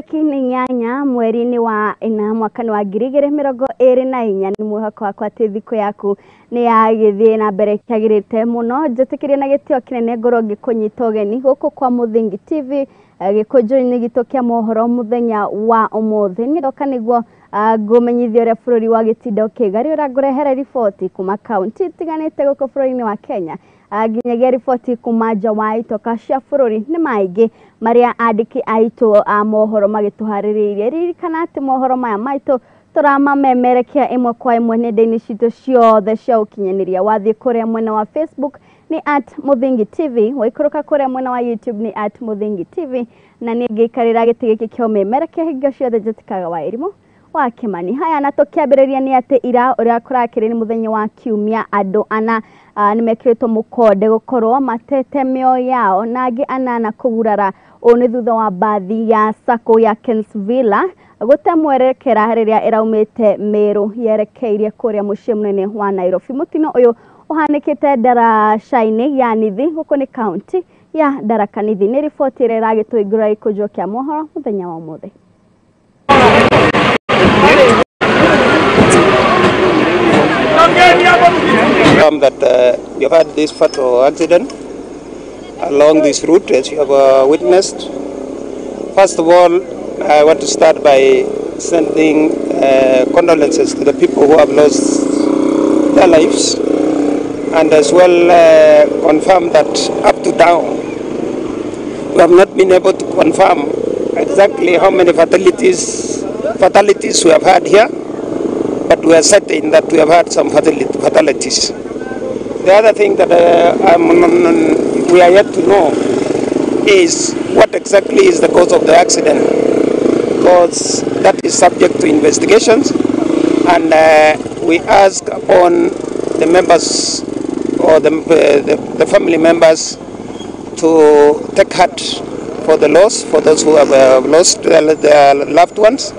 Tarĩki nĩ 8 mweri-inĩ wa 4 mwaka-inĩ wa 2024. Nĩ mwĩhoko wakwa atĩ thikũ yaku nĩ yagĩthiĩ na mbere ĩkĩagĩrĩte mũno. Njĩtĩkĩrie na gĩtĩo kĩnene ngorwo ngĩkũnyita ũgeni gũkũ kwa Mũthingi TV gĩkũnjũ-inĩ gitũ kĩa mohoro mũthenya wa ũmũthĩ. Nĩ ndoka nĩguo ngũmenyithia ũrĩa bũrũri wa gĩtinda ũkĩgariũra, ngũrehere riboti kuma kaunti itiganĩte gũkũ bũrũri-inĩ wa Kenya, nginyagia riboti kuma nja wa itoka cia bũrũri. Nĩ maingĩ marĩa andĩki aitũ a mohoro magĩtũharĩrĩirie. Ririkana atĩ mohoro maya maitũ tũramamemerekia ĩmwe kwa ĩmwe nenda-inĩ citũ ciothe cia ũkinyanĩria. Wathiĩ kũrĩa mwena wa Facebook nĩ @Mũthingi TV, waikũrũka kũrĩa mwena wa YouTube nĩ @Mũthingi TV, na niĩ ngĩikarĩra gĩtĩ gĩkĩ kĩa ũmemerekia hingo ciothe njĩtĩkaga wa irimũ wa Kimani. Haya, na tũkĩambĩrĩria nĩ atĩ ira ũrĩa kũrakĩrĩ nĩ mũthenya wa kiumia, andũ ana nĩ mekĩrĩtwo mũkonde gũkorwo matete mĩoyo yao na angĩ 8 kũgurara. Ũũ nĩ thutha wa mbathi ya sacco ya Kensvilla gũte mwerekera rĩrĩa ĩraumĩte Meru yerekeirie kũrĩa mũciĩ mũnene wa Nairobi. Mũtino ũyũ ũhanĩkĩte ndaraca-inĩ ya Nithi, gũkũ nĩ kaunti ya Tharaka Nithi. Nĩ riboti ĩrĩa ĩragĩtũingũra gĩkũnjo kĩa mohoro mũthenya wa ũmũthĩ. That we have had this fatal accident along this route, as you have witnessed. First of all, I want to start by sending condolences to the people who have lost their lives, and as well confirm that up to now we have not been able to confirm exactly how many fatalities we have had here, but we are certain that we have had some fatalities. The other thing that we are yet to know is what exactly is the cause of the accident, because that is subject to investigations, and we ask upon the members or the family members to take heart for the loss, for those who have lost their loved ones.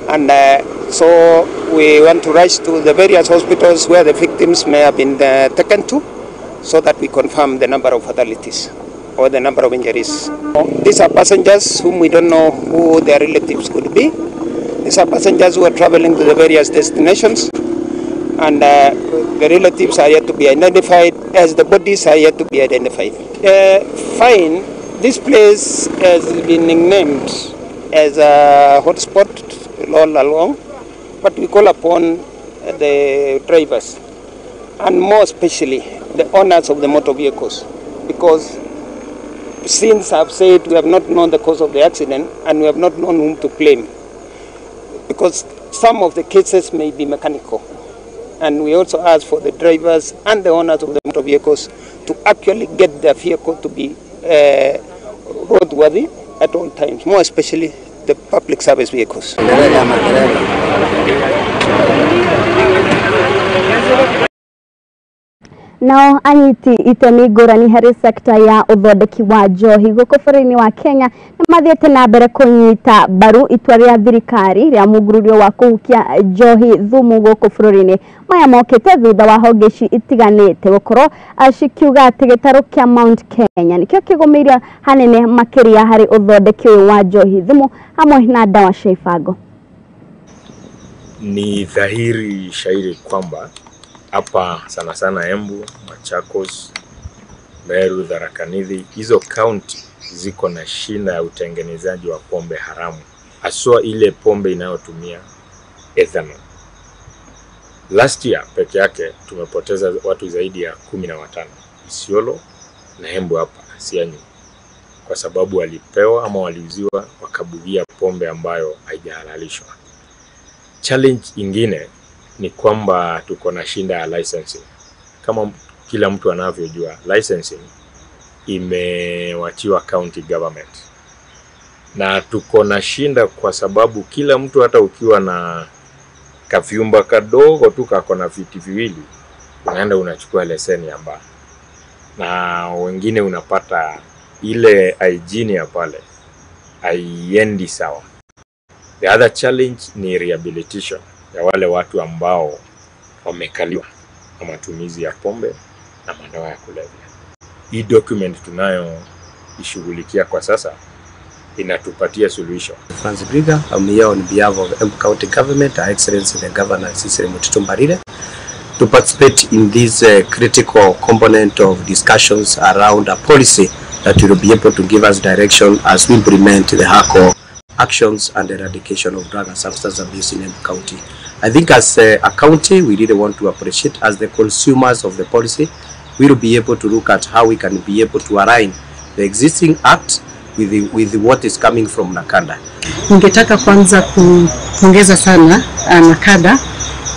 And so we want to rush to the various hospitals where the victims may have been taken to, so that we confirm the number of fatalities or the number of injuries. These are passengers whom we don't know who their relatives could be. These are passengers who are traveling to the various destinations, and the relatives are yet to be identified, as the bodies are yet to be identified. Fine, this place has been nicknamed as a hotspot all along, but we call upon the drivers, and more especially the owners of the motor vehicles, because since I've said we have not known the cause of the accident and we have not known whom to blame, because some of the cases may be mechanical. And we also ask for the drivers and the owners of the motor vehicles to actually get their vehicle to be roadworthy at all times, more especially the public service vehicles. Nao anyiti itemi ngũrani harĩ sekta ya ũthondeki wa njohi gũkũ bũrũri-inĩ wa Kenya nĩ mathiĩte na mbere kũnyita mbaru itua rĩa thirikari rĩa mũngũrũrio wa kũhukia njohi thumu gũkũ bũrũri-inĩ. Maya mokĩte thutha wa honge ici itiganĩte gũkorwo cikiuga atĩ gĩtarũ kĩa Mount Kenya nĩkĩo kĩgũmĩire hanene makĩria harĩ ũthondeki ũyũ wa njohi thumu hamwe na ndawa cia ibango. Ni dhahiri shairi kwamba hapa sana sana Embu, Machakos, Meru, Tharaka Nithi, hizo county ziko na shida ya utengenezaji wa pombe haramu, haswa ile pombe inayotumia ethanol. Last year peke yake tumepoteza watu zaidi ya 15 Isiolo na Embu hapa Sianyu, kwa sababu walipewa ama waliuziwa wakabugia pombe ambayo haijahalalishwa. Challenge ingine ni kwamba tuko na shinda ya licensing. Kama kila mtu anavyojua, licensing imewachiwa county government. Na tuko na shinda kwa sababu kila mtu, hata ukiwa na kavyumba kadogo tu kako na viti viwili, unaenda unachukua leseni ya bar. Na wengine unapata ile hygiene ya pale haiendi sawa. The other challenge ni rehabilitation ya wale watu ambao wamekaliwa na matumizi ya pombe na madawa ya kulevya. Hii document tunayo ishughulikia kwa sasa inatupatia suluhisho. Francis Briga, I'm here on behalf of Embu County Government, Her Excellency the Governor Cecily Mutitu Mbarire, to participate in this critical component of discussions around a policy that will be able to give us direction as we implement the HACO actions and eradication of drug and substance abuse in Embu County. I think as a county, we really want to appreciate as the consumers of the policy, we will be able to look at how we can be able to align the existing act with what is coming from NACADA. Ningetaka kwanza kupongeza sana NACADA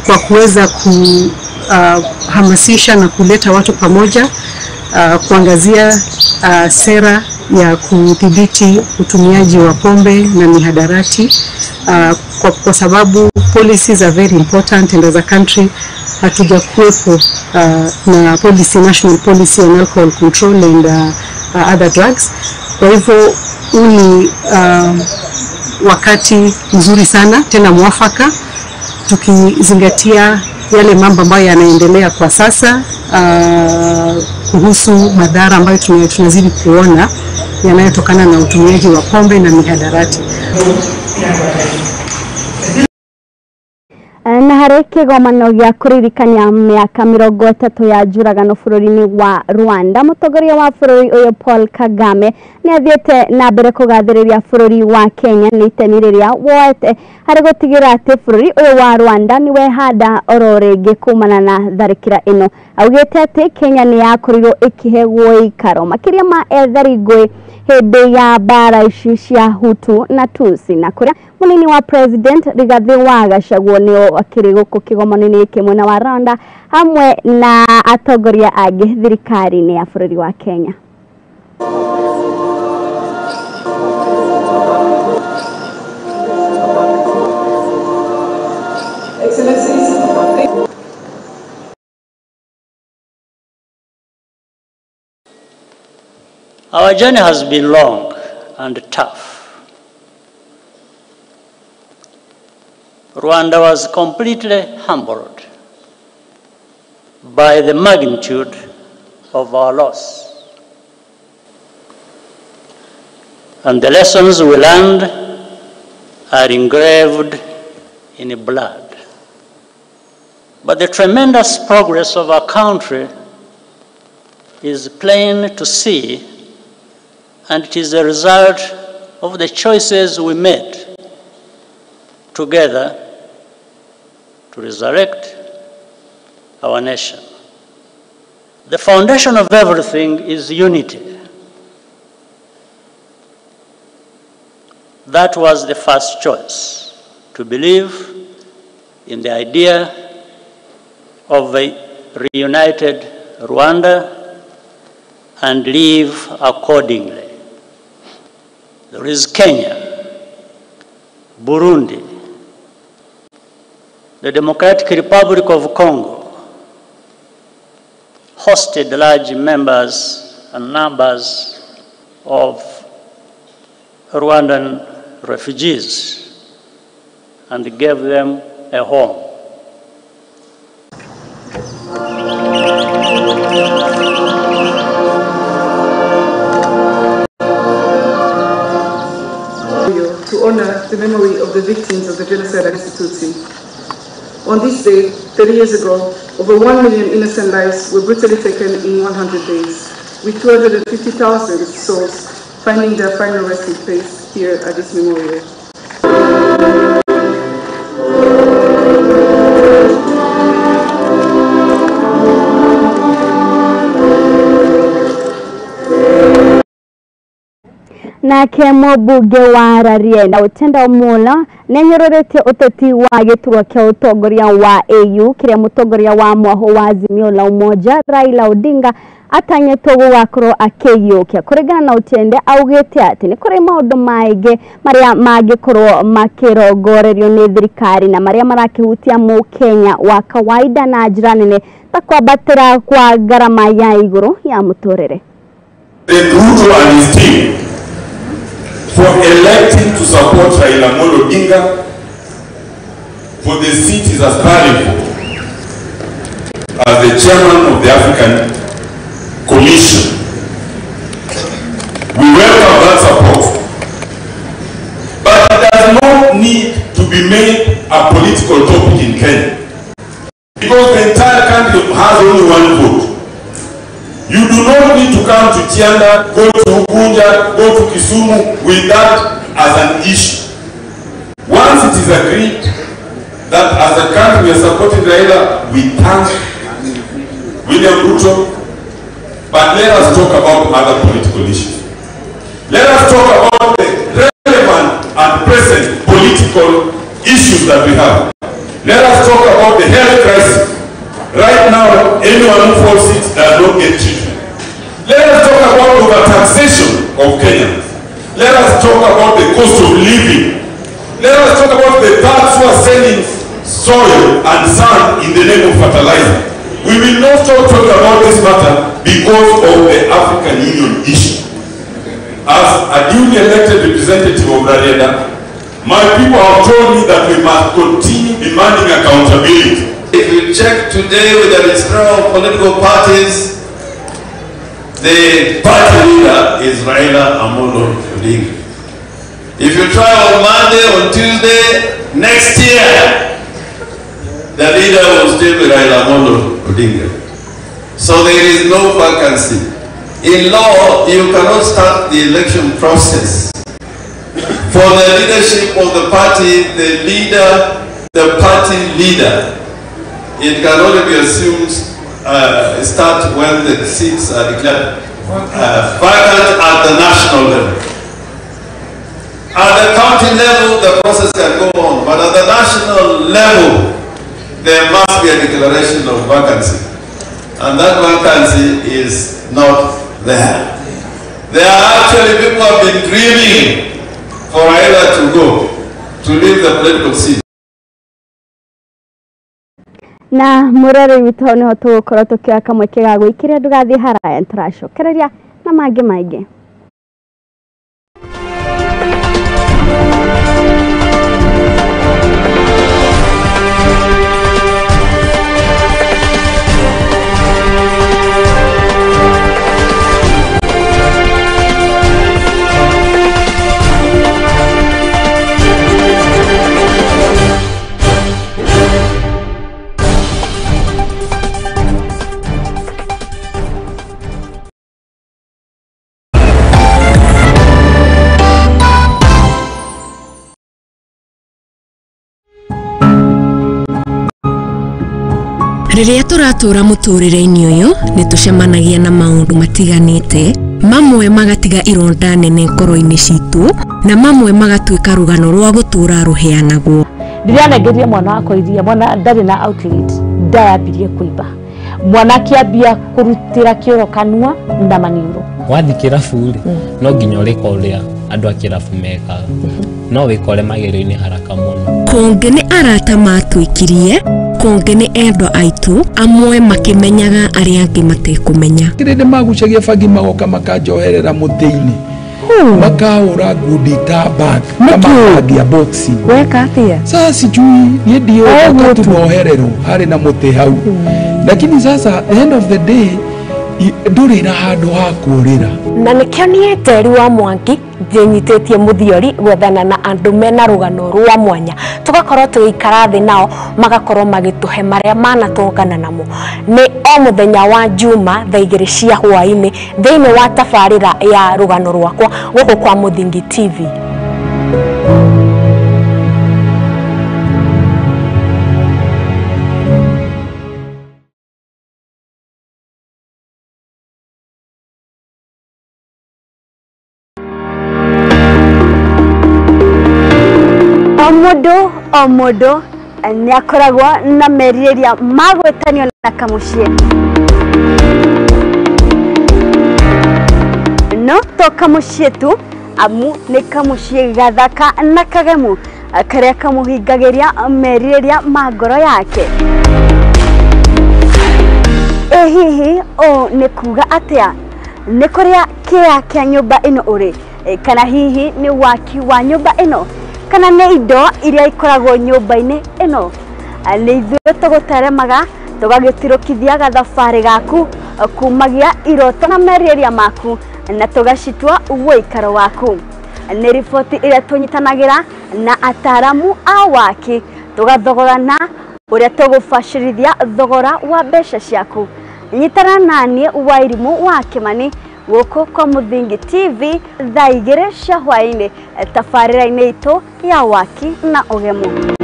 kwa kuweza kuhamasisha na kuleta watu pamoja, kuangazia sera ya kudhibiti utumiaji wa pombe na mihadarati, kwa sababu policies are very important, and as a country hatujakuwepo na policy, national policy on alcohol control and other drugs. Kwa hivyo huu ni wakati mzuri sana tena mwafaka, tukizingatia yale mambo ambayo yanaendelea kwa sasa kuhusu madhara ambayo tunazidi kuona yanayotokana na utumiaji wa pombe na mihadarati. Na harĩ kĩgomano gĩa kũririkania mĩaka 30 ya njũragano bũrũri-inĩ wa Rwanda, mũtongoria wa bũrũri ũyũ Paul Kagame nĩ athiĩte na mbere kũgathĩrĩria bũrũri wa Kenya nĩ itemi rĩrĩa woete harĩ gũtigĩrĩra atĩ bũrũri ũyũ wa Rwanda nĩ wehanda oro rĩngĩ kumana na tharĩkĩra ĩno. Augĩte atĩ Kenya nĩ yakorirwo ĩkĩhe gũikaro makĩria ma ethari ngũĩ hĩndĩ ya mbara ici cia Hutu na Tutsi, na kũrĩa munini wa President Rigathi wa Gachagua nĩo akĩrĩ gũkũ kĩgomano-inĩ gĩkĩ mwena wa Rwanda hamwe na atongoria angĩ thirikari-inĩ ya bũrũri wa Kenya. Our journey has been long and tough. Rwanda was completely humbled by the magnitude of our loss. And the lessons we learned are engraved in blood. But the tremendous progress of our country is plain to see, and it is a result of the choices we made together to resurrect our nation. The foundation of everything is unity. That was the first choice, to believe in the idea of a reunited Rwanda and live accordingly. There is Kenya, Burundi, the Democratic Republic of Congo, hosted large members and numbers of Rwandan refugees and gave them a home. To honor the memory of the victims of the genocide against the Tutsi. On this day, 30 years ago, over 1 million innocent lives were brutally taken in 100 days, with 250,000 souls finding their final resting place here at this memorial. Nake mũmbunge wa Rarienda Utenda Omolo nĩanyũrũrĩtie ũteti wa gĩturwa kĩa ũtongoria wa AU kĩrĩa mũtongoria wa mwahũ wa Azimio la Umoja Raila Odinga atanyĩtwo gũgakorwo akĩiyũkia. Kũringana na Utende, augĩte atĩ nĩ kũrĩ maũndũ maingĩ marĩa mangĩkorwo makĩrongorerio nĩ thirikari na marĩa marakĩhutia mũkenya wa kawaida na njĩra nene ta kwambatĩra kwa ngarama ya igũrũ ya mũtũrĩre. Ruto and his team for electing to support Raila Amolo Odinga for the seat he's aspiring for as the chairman of the African Commission. We welcome that support, a political topic in Kenya. Because the entire country has only one vote. You do not need to come to Chianda, go to Ugunja, go to Kisumu with that as an issue. Once it is agreed that as a country we are supporting Raila, we thank William Ruto, but let us talk about other political issues. Let us talk about the relevant and present political issues that we have. Let us talk about the health crisis. Right now, anyone who falls sick does not get treatment. Let us talk about overtaxation of Kenyans. Let us talk about the cost of living. Let us talk about the thugs who are selling soil and sand in the name of fertilizer. We will not stop talking about this matter because of the African Union issue. As a duly elected representative of Rarieda, my people have told me that we must continue demanding accountability. If you check today with the registrar of political parties, the party leader is Raila Amolo Odinga. If you try on Monday, on Tuesday, next year, the leader will still be Raila Amolo Odinga. So there is no vacancy. In law, you cannot start the election process. For the leadership of the party, the leader, the party leader, it can only be assumed start when the seats are declared vacant at the national level. At the county level, the process can go on, but at the national level, there must be a declaration of vacancy. And that vacancy is not there. There are actually people who have been dreaming for Raila to go, to leave the political scene. Na murari witũ nĩho tũgũkorwo tũkĩoya kamweke ga gwĩkĩra ndũgathiĩ haraya nĩtũracokereria na mangĩ maingĩ. Rĩrĩa tũratũra mũtũrĩre-inĩ ũyũ nĩ tũcemanagia na maũndũ matiganĩte, mamwe magatiga ironda nene ngoro-inĩ citũ na mamwe magatuĩka rũgano rwa gũtũra rũheanagwo. Ndĩranengeria mwana wakwa iria, mwana ndarĩ na outlet, ndayambirie kũimba, mwana akĩambia kũrutĩra kĩoro kanua na maniũrũ. Wathiĩ kĩrabu rĩ, no nginya ũrĩka ũrĩa andũ a kĩrabu mekaga, no wĩkore magerio-inĩ haraka mũno. Kũngĩ nĩ arata matwĩkirie, kũngĩ nĩ endwa aitũ, amwe makĩmenyaga arĩa angĩ matekũmenya. Kĩrĩa magucagia bangi magoka makanjoherera mũtĩ-inĩ, makahũra ngundi ta bag kama bag ya boxing. Weka atĩa? Sasa sijui niĩ ndiũĩ tunohererwo harĩ na mũtĩ hau, lakini sasa the end of the day ndũrĩ na handũ ha kũũrĩra. Na nĩkĩo niĩ Njeri wa Mwangi ndĩnyitĩtie mũthiori gwethana na andũ mena rũgano rwa mwanya, tũgakorwo tũgĩikara thĩ nao magakorwo magĩtũhe marĩa manatũngana namo. Nĩ o mũthenya wa Juma thaa 2 cia hwaĩ-inĩ thĩinĩ wa tabarĩra ya rũgano rwakwa gũkũ kwa Mũthingi TV. O mũndũ nĩ akoragwo na merirĩria ma gwĩtanio na kamũciĩ, no to kamũciĩ tu, amu nĩ kamũciĩ gathaka na kagemu karĩa kamũhingagĩria merirĩria ma ngoro yake. Ĩ hihi ũũ nĩ kuga atĩa? Nĩ kũrĩa kĩea kĩa nyũmba ĩno ũrĩ, kana hihi nĩ waki wa nyũmba ĩno, kana nĩ indo iria ikoragwo nyũmba-inĩ ĩno? Nĩ ithuĩ tũgũteremaga tũgagĩtirũkithia gathabarĩ gaku kumagia iroto na merirĩria maku na tũgacitua ũikaro waku. Nĩ riboti ĩrĩa tũnyitanagĩra na ataramu a waki Tũgathogorana ũrĩa tũgũbacĩrithia thogora wa mbeca ciaku. Nyitana naniĩ Wairimu wa Kĩmani gũkũ kwa Mũthingi TV thaa 2 cia hwaĩ-inĩ tabarĩra-inĩ itũ ya Waki na Ũgemu.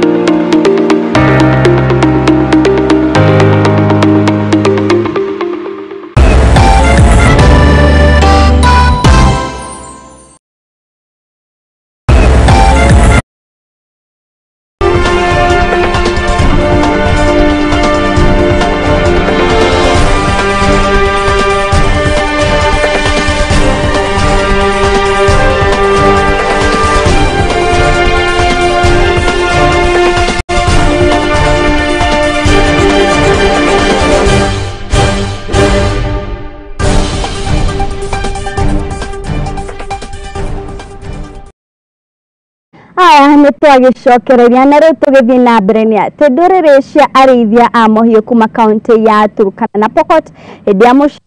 Nĩtwagĩcokereria na rĩu tũgĩthiĩ na mbere nĩ atĩ ndũrĩrĩ cia arĩithia a mahiũ kuma kaũntĩ ya Turkana na Pokot hĩndĩ ya mũcemanio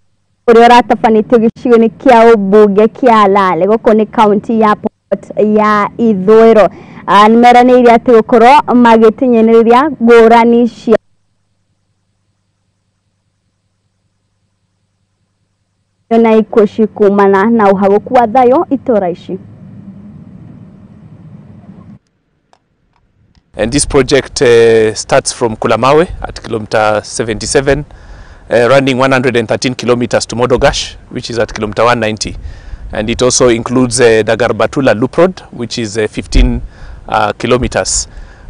ũrĩa ũratabanĩtio gĩcigo-inĩ kĩa ũmbunge kĩa Lale gũkũ nĩ kaũntĩ ya Pokot ya ithũĩro nĩmeranĩire atĩ gũkorwo magĩtinyanĩrĩria ngũrani cia na ikuũ cikumana na ũhagũku wa thayũ itũra ici. And this project starts from Kulamawe at kilometer 77, running 113 kilometers to Modogash, which is at kilometer 190. And it also includes Dagarbatula Loop Road, which is 15 kilometers.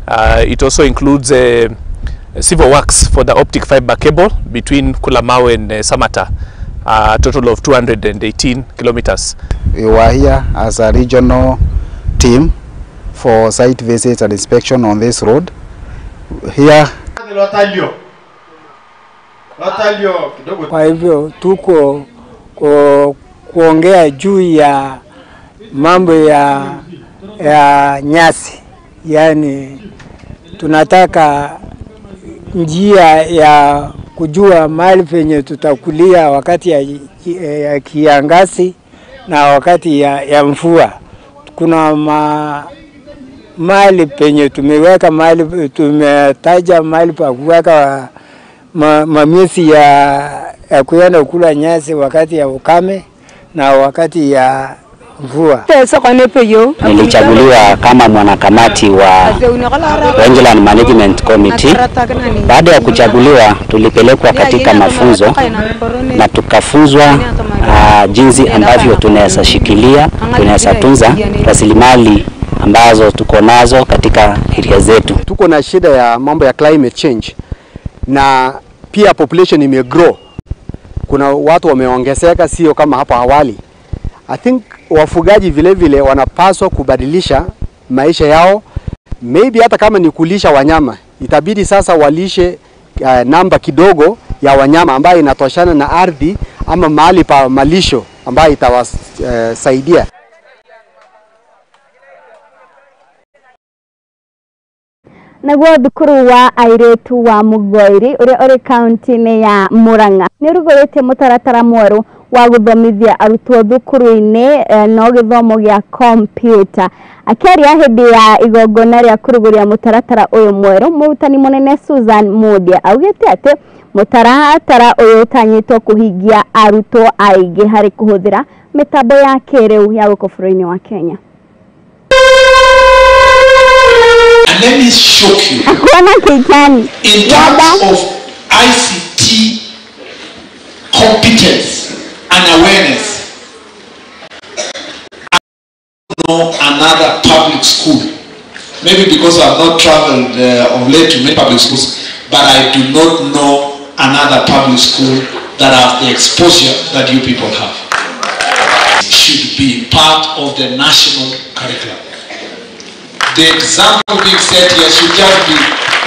It also includes civil works for the optic fiber cable between Kulamawe and Samata, a total of 218 kilometers. We were here as a regional team for site visits and inspection on this road. Here kwa hivyo tuko kuongea juu ya mambo ya nyasi, yani tunataka njia ya kujua mahali penye tutakulia wakati ya kiangazi na wakati ya mvua. Kuna mahali penye tumeweka, mahali tumetaja mahali pa kuweka mamisi ya kuenda kula nyasi wakati ya ukame na wakati ya mvua. Nilichaguliwa kama mwanakamati wa Rangeland Management Committee. Baada ya kuchaguliwa tulipelekwa katika mafunzo na tukafunzwa jinsi ambavyo tunaweza shikilia, tunaweza tunza rasilimali ambazo tuko nazo katika area zetu. Tuko na shida ya mambo ya climate change na pia population imegrow. Kuna watu wameongezeka sio kama hapo awali. I think wafugaji vile vile wanapaswa kubadilisha maisha yao. Maybe hata kama ni kulisha wanyama, itabidi sasa walishe namba kidogo ya wanyama ambayo inatoshana na ardhi ama mahali pa malisho ambayo itawasaidia. Naguo thukuru wa airĩtu wa Mugoiri ũrĩa ũrĩ kaunti-inĩ ya Murang'a nĩũrugũrĩtie mũtaratara mwerũ wa gũthomithia arutwo thukuru-inĩ no gĩthomo gĩa kompyuta. Akĩaria hĩndĩ ya igongona rĩa kũrugũria mũtaratara ũyũ mwerũ, mũrutani mũnene Susan Mudia augĩte atĩ mũtaratara ũyũ ũtanyĩtwo kũhingia arutwo aingĩ harĩ kũhũthĩra mĩtambo ya kĩrĩu ya gũkũ bũrũri-inĩ wa Kenya. And let me shock you. In terms of ICT competence and awareness, I don't know another public school. Maybe because I've not traveled of late to many public schools, but I do not know another public school that has the exposure that you people have. It should be part of the national curriculum. The example being set here should just be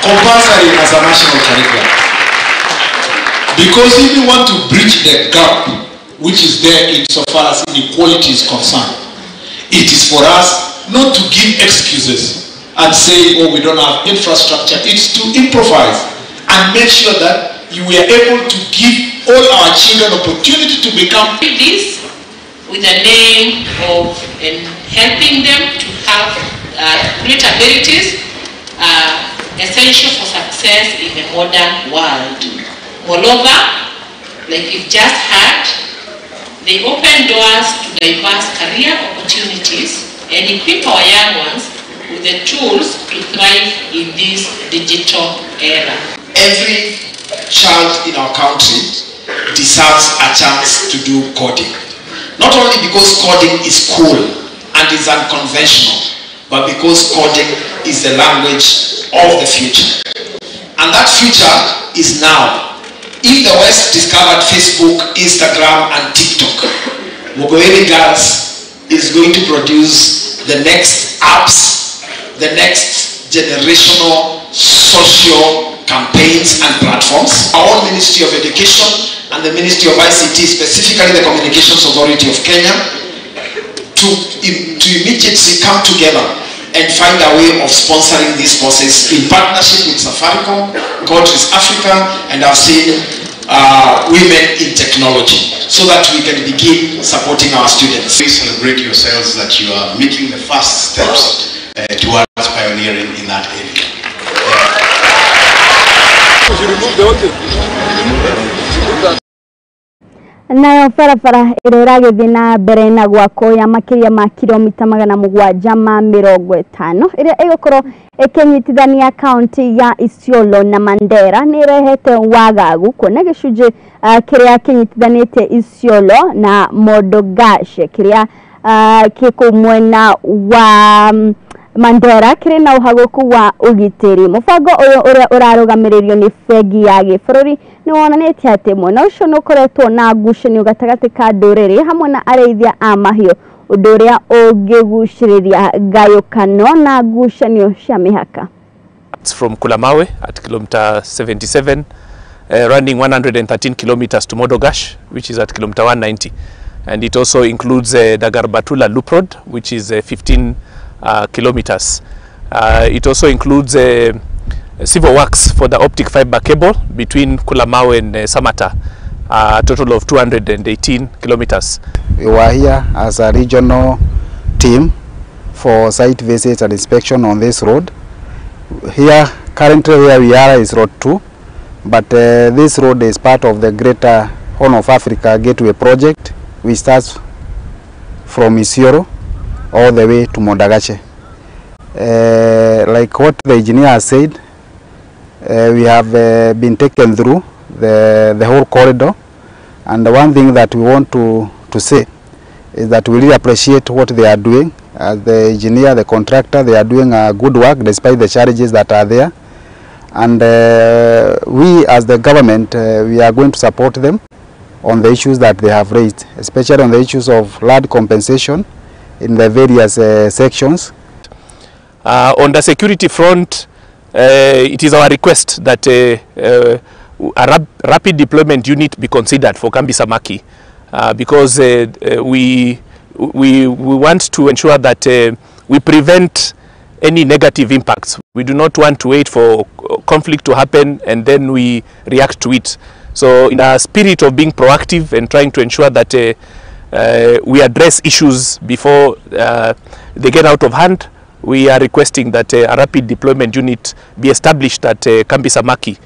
compulsory as a national curriculum. Because if you want to bridge the gap which is there insofar as inequality is concerned, it is for us not to give excuses and say, oh, we don't have infrastructure. It's to improvise and make sure that we are able to give all our children opportunity to become. This with the name of helping them to have great abilities, essential for success in the modern world. Moreover, like you've just heard, they open doors to diverse career opportunities and equip our young ones with the tools to thrive in this digital era. Every child in our country deserves a chance to do coding. Not only because coding is cool and is unconventional, but because coding is the language of the future. And that future is now. If the West discovered Facebook, Instagram, and TikTok, Mugoiri Girls is going to produce the next apps, the next generational social campaigns and platforms. Our own Ministry of Education and the Ministry of ICT, specifically the Communications Authority of Kenya, to immediately come together and find a way of sponsoring these courses in partnership with Safaricom, Countries Africa, and I've seen women in technology, so that we can begin supporting our students. Please celebrate yourselves that you are making the first steps towards pioneering in that area. Nayo barabara ĩrĩa ĩragĩthiĩ na mbere na gwakwo ya makĩria ma kilomita 750 ĩrĩa ĩgũkorwo ĩkĩnyitithania kaunti ya Isiolo na Mandera nĩ ĩrehete wagagu kuona gĩcunjĩ kĩrĩa kĩnyitithanĩtie Isiolo na Modogashe kĩrĩa kĩ mwena wa Mandera kĩrĩ na ũhagũku wa ũgitĩri. Mũbango ũyũ ũrĩa ũrarũgamĩrĩrio nĩ bengi ya gĩbũrũri nĩ wonanĩtie atĩ mwena ũcio nĩ ũkoretwo na ngucanio gatagatĩ ka ndũrĩrĩ hamwe na arĩithia a mahiũ, ũndũ ũrĩa ũngĩgucĩrĩria ngayũkano na ngucanio cia mĩhaka. It's from Kulamawe at kilometer 77, running 113 kilometers to Modogash, which is at kilometer 190. And it also includes Dagarbatula Loop Road, which is 15 kilometers. It also includes civil works for the optic fiber cable between Kulamawe and Samata, a total of 218 kilometers. We were here as a regional team for site visits and inspection on this road. Here, currently where we are is Road 2, but this road is part of the Greater Horn of Africa Gateway Project, which starts from Isiolo all the way to Modogashe. Like what the engineer has said, we have been taken through the whole corridor, and the one thing that we want to say is that we really appreciate what they are doing. As the engineer, the contractor, they are doing a good work despite the challenges that are there, and we as the government, we are going to support them on the issues that they have raised, especially on the issues of land compensation in the various sections. On the security front, it is our request that a rapid deployment unit be considered for Kambi Samaki, because we want to ensure that we prevent any negative impacts. We do not want to wait for conflict to happen and then we react to it. So in a spirit of being proactive and trying to ensure that we address issues before they get out of hand, we are requesting that a rapid deployment unit be established at Kambi Samaki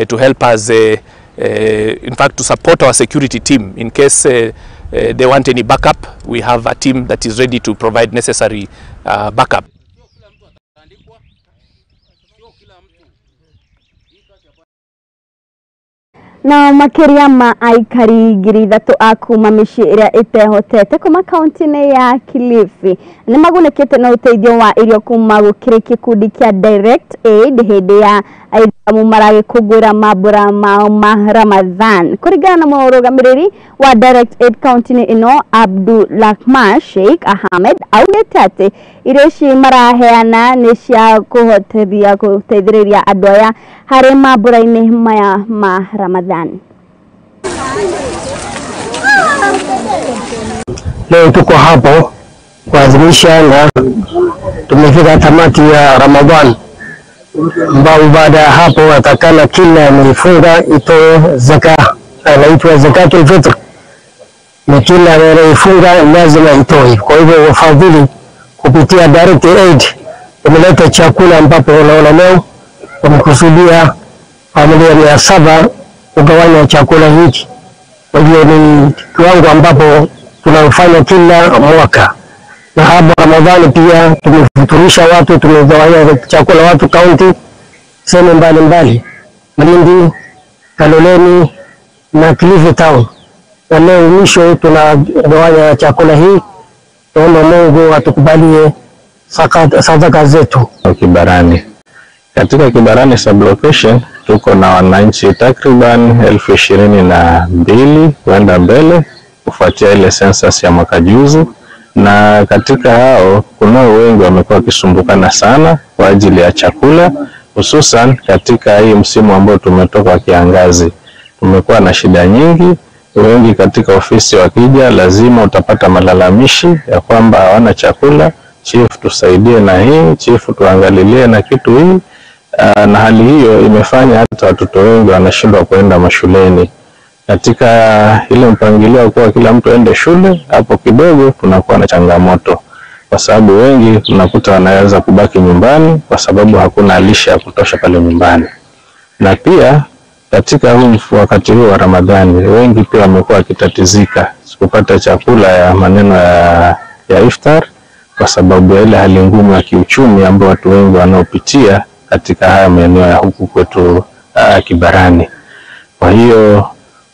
to help us, in fact, to support our security team. In case they want any backup, we have a team that is ready to provide necessary backup. Na makiria ma aikari 3,000 a kuma mĩciĩ ĩrĩa ĩtehotete kuma kaunti-inĩ ya Kilifi nĩ magunĩkĩte na ũteithio wa irio kuma gũkĩrĩ gĩkundi kĩa Direct Aid hĩndĩ ya aithĩramu maragĩkũngũĩra mambũra mao ma Ramadhan. Kũringana na mũrũgamĩrĩri wa Direct Aid kaunti-inĩ ĩno Abdulrahman Sheikh Ahmed augĩte atĩ irio ici maraheana nĩ cia kũhotithia gũteithĩrĩria andũ aya harĩ mambũra-inĩ maya ma Ramadhan. Leo tuko hapo kuadhimisha na tumefika tamati ya Ramadhan, ambao baada ya hapo watakana kila mlifunga itoe zaka, inaitwa zakatul fitr, na kila anayefunga lazima itoe. Kwa hivyo wafadhili kupitia Direct Aid wameleta chakula ambapo unaona leo Wamekusudia familia 700 kugawanya chakula hiki. Kwa hiyo ni kiwango ambapo tunafanya kila mwaka, na hapa Ramadhani pia tumefuturisha watu, tumegawanya chakula watu kaunti sehemu mbalimbali, Malindi, Kaloleni na Kilifi Town. Na leo mwisho tunagawanya chakula hii. Tuombe Mungu atukubalie sadaka zetu. Kibarani. Katika Kibarani sublocation tuko na wananchi takriban 22,000 kwenda mbele kufuatia ile census ya mwaka juzi, na katika hao kunao wengi wamekuwa wakisumbukana sana kwa ajili ya chakula, hususan katika hii msimu ambao tumetoka kiangazi. Tumekuwa na shida nyingi. Wengi katika ofisi wakija lazima utapata malalamishi ya kwamba hawana chakula, chief tusaidie na hii, chief tuangalilie na kitu hii. Na hali hiyo imefanya hata watoto wengi wanashindwa kwenda mashuleni. Katika ile mpangilio kwa kila mtu aende shule, hapo kidogo tunakuwa na changamoto, kwa sababu wengi tunakuta wanaweza kubaki nyumbani kwa sababu hakuna lishe ya kutosha pale nyumbani. Na pia katika huu wakati huu wa Ramadhani wengi pia wamekuwa wakitatizika kupata chakula ya maneno ya iftar kwa sababu ya ile hali ngumu ya kiuchumi ambayo watu wengi wanaopitia katika haya maeneo ya huku kwetu Kibarani. Kwa hiyo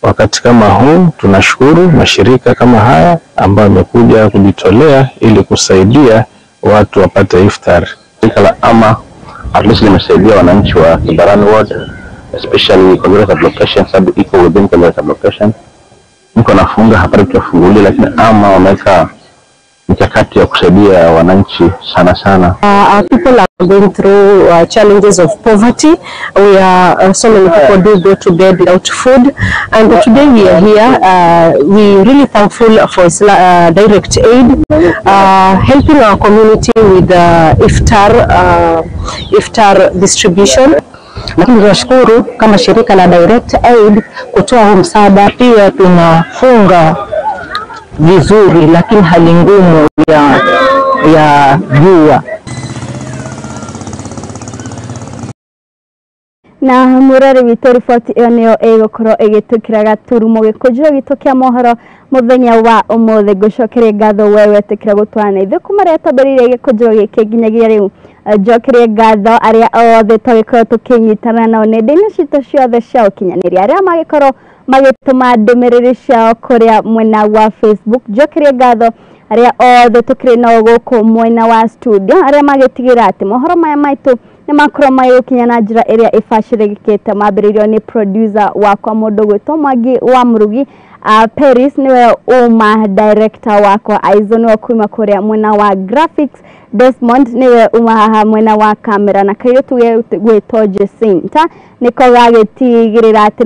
wakati kama huu tunashukuru mashirika kama haya ambayo yamekuja kujitolea ili kusaidia watu wapate iftar. Shirika la AMA at least limesaidia wananchi wa Kibarani ward, especially Kogera sublocation, sababu iko within Kogera sublocation. Mko anafunga hapati kufungulia, lakini AMA wameweka mikakati ya kusaidia wananchi sana sana. Our people are going through challenges of poverty. We are so many people do go to bed without food, and today we are here. We really thankful for Direct Aid helping our community with iftar distribution. Lakini tunashukuru kama shirika la Direct Aid kutoa huu msaada. Pia tunafunga vizuri, lakini hali ngumu ya jua. Na murari witũ riboti ĩyo nĩyo ĩgũkorwo ĩgĩtwĩkĩra gaturumo gĩkũnjĩro gitũ kĩa mohoro mũthenya wa ũmũthĩ. Ngũcokerie ngatho we wetĩkĩra gũtwarana ithuĩ kuma rĩrĩa twambĩrĩirie gĩkũnjĩro gĩkĩ nginyagia rĩu. Njokerie ngatho arĩa othe twagĩkorwo tũkĩnyitana nao nenda-inĩ citũ ciothe cia ũkinyanĩria, arĩa magĩkorwo magĩtũma ndũmĩrĩri ciao kũrĩa mwena wa Facebook. Njokerie ngatho arĩa othe tũkĩrĩ nao gũkũ mwena wa studio, arĩa magĩtigĩra atĩ mohoro maya maitũ nĩ makorwo magĩgũkinya na njĩra ĩrĩa ĩbacĩrĩkĩte. Mambĩrĩirio nĩ producer wakwa mũndũ gwĩtwo Mwangi wa Mũrugi, Paris niwe uma director wakwa, Aizo niwe kuma kũrĩa mwena wa graphics, Desmond niwe uma haha mwena wa kamera, na kairĩtu gwĩtwo Jacinta nĩko gagĩtigĩrĩra atĩ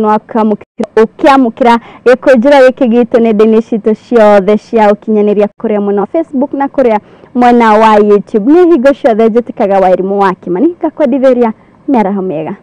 nĩũkĩamũkĩra gĩkũnjĩro gĩkĩ gitũ nenda-inĩ citũ ciothe cia ũkinyanĩria kũrĩa mwena wa Facebook na kũrĩa mwena wa YouTube. Nĩ hingo ciothe njĩtĩkaga Wairimu wa Kimani ngakwendithĩria mĩaraho mĩega.